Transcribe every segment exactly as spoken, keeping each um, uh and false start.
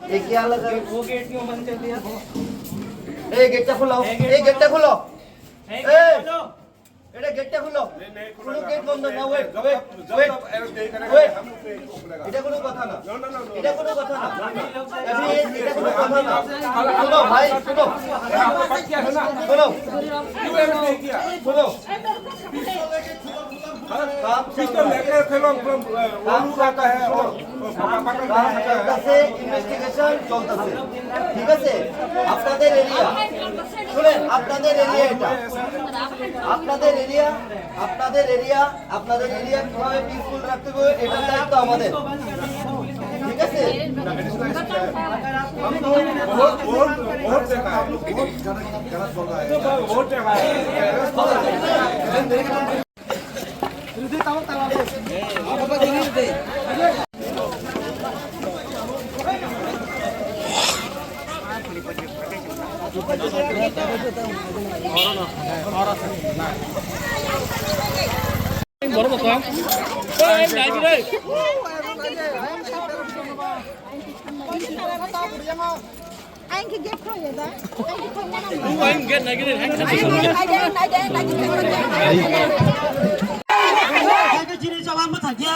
ये क्या लगा? वो गेट क्यों बंद कर दिया? এই গেটটা খোলো, এই গেটটা খোলো। এই, এটা গেটটা খোলো। কোনো গেট বন্ধ না, ওয়েট, ওয়েট, ওয়েট। এটা কোনো কথা না, এটা কোনো কথা না। আমি, এটা কোনো কথা না। শোনো ভাই, শোনো, শোনো, শোনো। काम चल रहा है। काम चल रहा है। काम चलता है। ইনভেস্টিগেশন চলতেছে, ঠিক আছে? আপনাদের এরিয়া, শুনেন, আপনাদের এরিয়া এটা, আপনাদের এরিয়া, আপনাদের এরিয়া, আপনাদের এরিয়া কিভাবে পিসফুল রাখতে হবে, এটার দায়িত্ব আমাদের, ঠিক আছে? हम तो बहुत, बहुत, बहुत देखा है, बहुत गलत, गलत बोल रहा है। Ang ke gate khulai ya da. Ang ke khulai na. Ang gate na gate. Ang ke jini jawab ma thakya.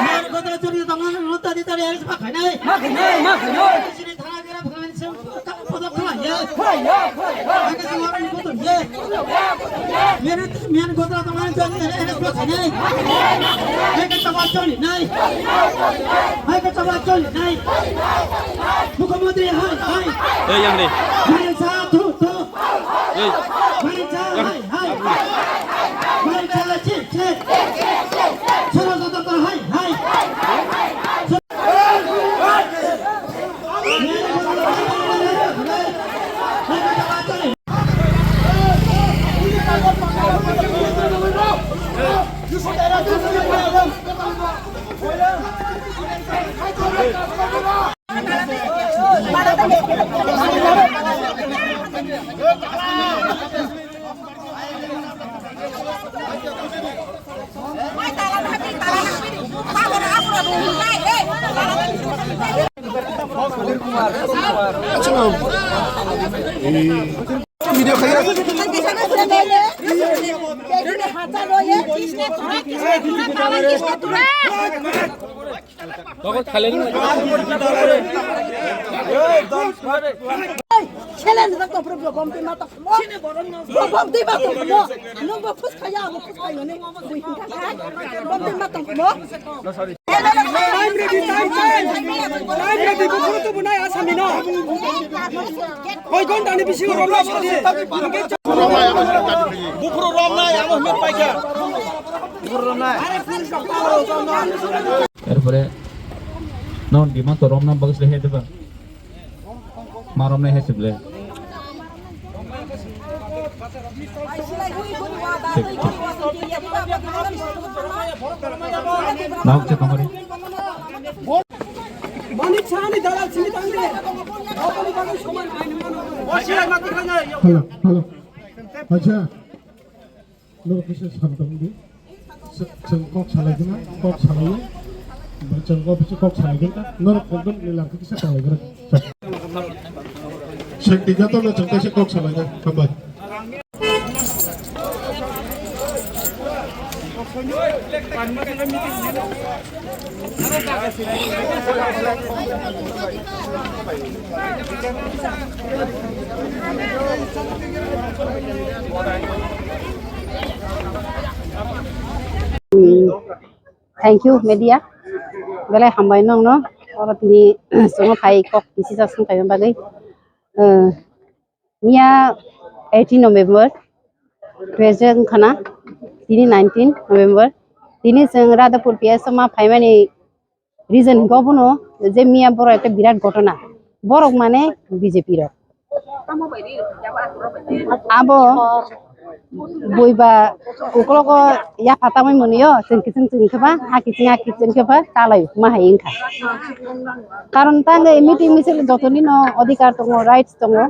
Mar ko da jini tong na ta di ta ya ma khainai. Ma khainai, ma khainai. Jini thana dira phana se ka poda khulai ya. Khulai ya, khulai ya. Ang ke jawab ma thakya. Mere Miyan gotra tamani jani ene ene klo khani. Hai ka chaba choli nai. Hai ka chaba choli nai. Mukhyamantri hai hai. Ei, yang ni. Bharat cha thu thu. Ei. Bharat cha hai hai. Bharat cha che che. Soro soro hai hai. Challenge na to problem bomb te mata mo. Bomb te mata mo. Nung bo phus khaya, abo phus khaya ne. Bomb te mata mo. Time ready, time, time. Time ready, buphuru tubunai Asami no. Koi ghonta ni bisingo romna sadi. Buphuru romnai, amo hwnwi paikha. Erpore, non demand to romna bagwi sle he diba? Ma romnai hai se ble. Thik, thik. Nahok se tongmani. Manik Sahani dalal sini tangde. Hello, hello. Acha. Norok kisa sam tong di. Chwng kok salai gana, kok salai. Chwng kok bisi kok salai gana. Norok ekdom ni langkha kisa salai gana. Sengti joto no chwng kaisa kok salai gana. Hambai. Thank you, media. Belai hambai nongno. Oro tini chwngno phai kok kisi sa swngkhaima bagwi. Eh, Miya eighteen November, present khana, tini nineteen November. Tini chwng Radhapur P S o ma phaimani reason hinkhe obono je miya borok ekta birat ghotona. Borok mane B J P rok. Abo buiba uklogo yapha tangwi mwnwio chwng kiching chwng khe ba ha kiching ha kiching khe ba talai ma hai wngkha. Karon tangwi meeting misil jotonino adhikar tongo, rights tongo.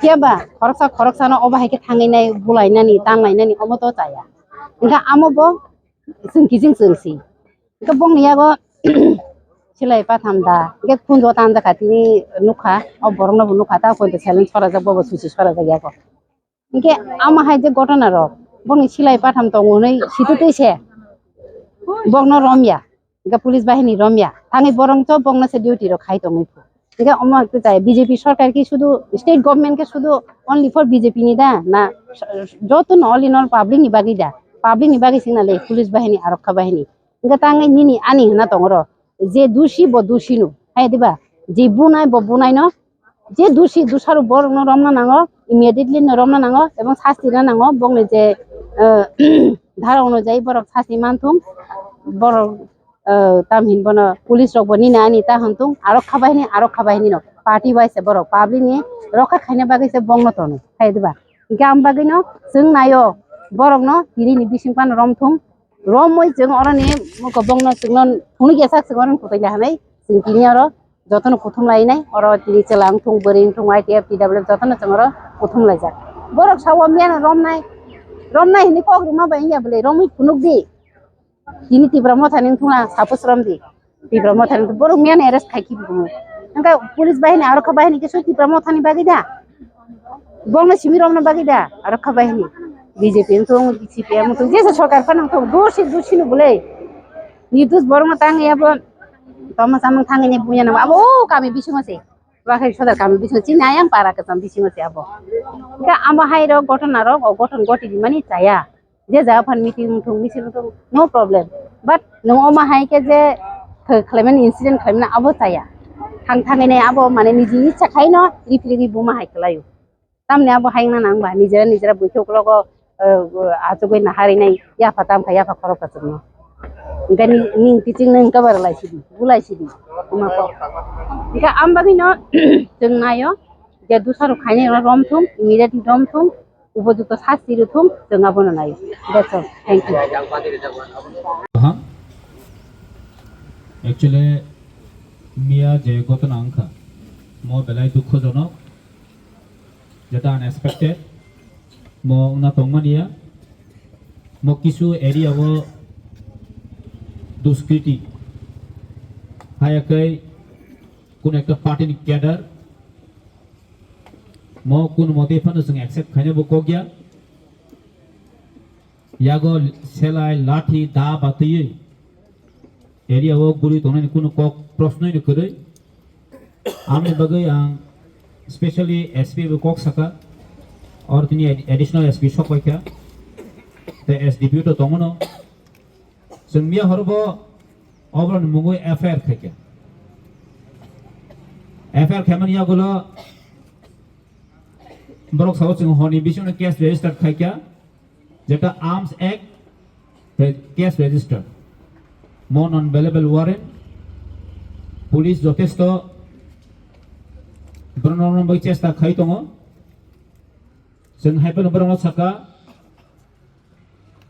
Phiya ba khoroksa khoroksano obo hai khe thangwi nai, bulainani, tanlainani, omo to chaya. Hwnkhe amo bo chwng kiching chwng si. Hwnkhe bongni yago Silai patham da, hingke khunjo tanjakha tini nukha, o borokno bo nukha, ta poito silent sorajak, bobo susi sorajak yago. Hingke ama hai je gotona rok, boni silai patham tongo hinui situtwi se, bokno romya, hingke police bahini romya, thangwi borok to bokno se duty rok khai tongwi phu. Hingke omo khe chai B J P sorkar ki sudu state government ke sudu only for B J P ni da na, joto no all in all public ni bagwi da, public ni bagwi singna le police bahini arokha bahini. Hingke tangwi nini ani hwnna tongoro. Je dusi bo dusi no. Hai diba? Je bunai bo bunai no. Je dusi dusaro borok no romna nango. Immediately no romna nango. Ebong sasti na nango. Bongni je, eh, dhara onujai borok sasti manthung. Borok, eh, tamhin bono police rok bo nini ani ta hwnthung. Arokha bahini, arokha bahini no. Party wise borok public ni rokha khaina bagwi se bongno tono. Hai diba? Hingke am bagwi no chwng nayo borok no tini ni bising phano romthung. Romwi chwng oroni mokobongno chwngno phunukya sak chwng oroni kuthai lahanai chwng tini oro jotono kuthum lainai oro tini chwla wngthung bwrwi wngthung Y T F T W F jotono chwng oro kuthum laijak. Borok sao miyano romnai romnai hinwi kok rwma bai wngya bwlwi romwi phunukdi. Tini Tipra Mothani wngthung lang sapos romdi. Tipra Mothani borok miyano arrest khai kibi kumu. Hingke police bahini arokha bahini kisu Tipra Mothani bagwi da. Bongno simi romno bagwi da, aro kha bahini. B J P wngthung, C P M wngthung, jesa sorkar phano wngthung, dosi dosi no bwlai. Nirdus borokno tangwi abo tongma samung thangwi ni buya nang abo o kami bisingo se. Wakhai sodar kami bisingo chini ayang para kwcham bisingo se abo. Hingke amo hai rok gotona rok o goton goti di mani chaya. Je jaga phan meeting wngthung, misil wngthung, no problem. But nwng omo hai khe je khe-, khlaimani incident khlaimani abo chaya. Thang thangwi nai abo mane niji ichha khai no riphi riphi buma hai kwlaio. Tamni abo hai wngna nang ba nijera nijera buikhuk logo, eh, achugwi naharwi nai yapha tam kha yapha khorok kwchwngno. Hingke ni, ning kiching nung kabar lai sidi, bulai sidi, ima kok. Hingke am bagwi no chwng naio je dusarok khainai ro romthung, immediately romthung, upojukto sasti rwthung, chwng abono nai. That's all. Thank you. Kaham. Actually, miya je ghotona wngkha, mo belai dukhojonok, jeta unexpected, mo wngna tongmaniya, mo kisu area o duskriti, haya khe kono ekta party ni cadre, mo kono mote phano chwng accept khaina bo kok ya. Yago selai, lathi, da batwi area o guri tongnani kono kok prosnoi ni kwrwi. Amni bagwi ang specially S P bo kok saka, or tini ad-, additional S P sok paikha, tei S D P O to tongo no. Chwng miya horo bo oboroni mungwi F I R khaikha. F I R khaimani yagulo borok sao chwng honi bisingo case register khaikha, jeta Arms Act re-, case register. Mo non bailable warrant, police jotesto borokno romna bagwi chesta khai tongo. Chwng hai phano borokno saka,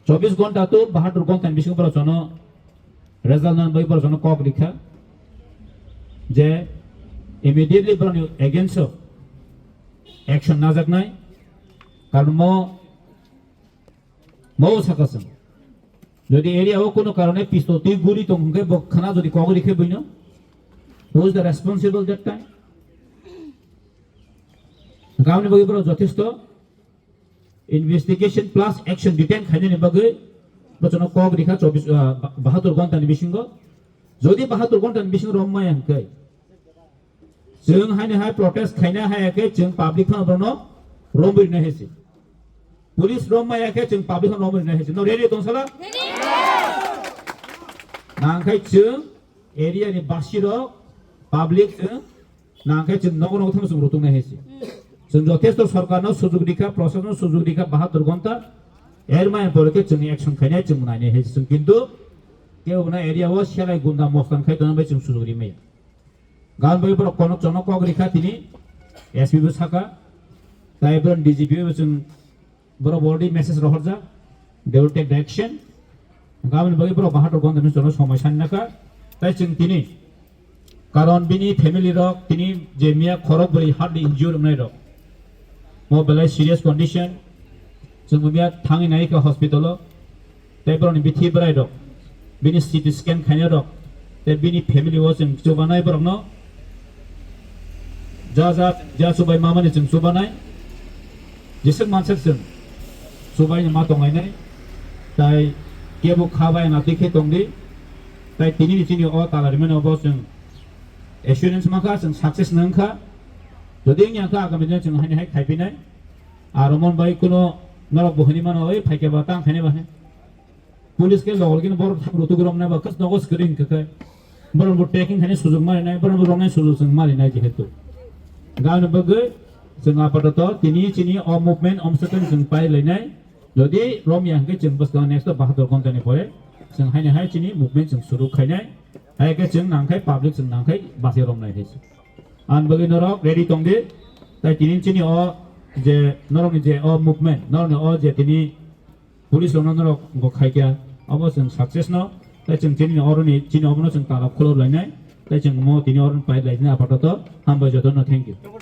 chobbish ghonta to bahatur ghonta ni bisingo borok jono result nang bai borok jono kok rikha je immediately borok ni against o action najaknai. Karon mo, mo saka chwng jodi area o kono karone pistol twi guri tong hwnkhe bo khana jodi kok rikhe buino, who is the responsible that time? Gamni bagwi borok jothesto investigation plus action detain khainani bagwi bochano kok rikha chobbish, ah, ba-, bahatur ghonta ni bisingo. Jodi bahatur ghonta ni bisingo rom maya hwnkhe, chwng haini hai protest khaina haya khe chwng public phano bono romwi rina hesi. Police rom maya khe chwng public phano romwi rina hesi. No ready tong sala? Nangkhai chwng area ni basi rok public chwng Nangkhe chwng nogo nogo thangma chwng rwtwknai hai se. Chwng jothesto sorkarno sujug rikha, prosasonno sujug rikha, bahatur ghonta. Er maya pore khe chwngni action khainai chwng nainai hai se. Chwng kintu kebo na area o selai gunda mostan khai tongna bai chwng sujug rimaya. Gan bai borok konok chonok kok rikha tini S P bo saka. Tai borok D G P bo chwng Borok already message rohorjak, they will take the action. Hwnkhe aboni bagwi borok bahator gonta hinwi chwngno somoi sanjakha. Tai chwng tini, karon bini family rok tini je miya khorok bwrwi hardly injured wngnai rok, mo belai serious condition, chwng miya thangwi naikha hospital o, tei borokni bithi bwrai rok, bini C T scan khainai rok, Tei bini family o chwng chubanai borokno ja ja ja chubai mamani chwng chubanai. Jeswk manswk chwng chubaino ma tonglainai. Tai kebo kha bai na twi khe tongdi. Tai tini ni chini o talarimani obo chwng assurance mankha, chwng success nangkha. Jodi wngya kha agami dino chwng haini hai khaipinai. Aro mon bai kuno norok bo hwnwi mano, "Oi phaikhe ba tang khainai ba he." Police khe logol khe borok thang rutuk romnai ba khas nogo screen khe khe. Borok bo taking khainai sujuk marinai, borok bo romnai sujuk chwng marinai jehetu. Gana bagwi chwng apatoto tini chini o movement omswkang chwng pai lainai. Jodi romya hwnkhe chwng bwskang next o bahator ghontani pore chwng haini hai chini movement chwng suru khainai. Hai khe chwng nangkhai public chwng nangkhai basi romnai hai se. Ang bagwi norok ready tongdi. Tai tini chini o je norokni je o movement, norokni o je tini police rokno norok go khaikya, obo chwng success no. Tai chwng chini oroni chini obono chwng tala khulok lainai. Tai chwng mo tini oroni pai lainai apatoto. Hambai jotono, thank you.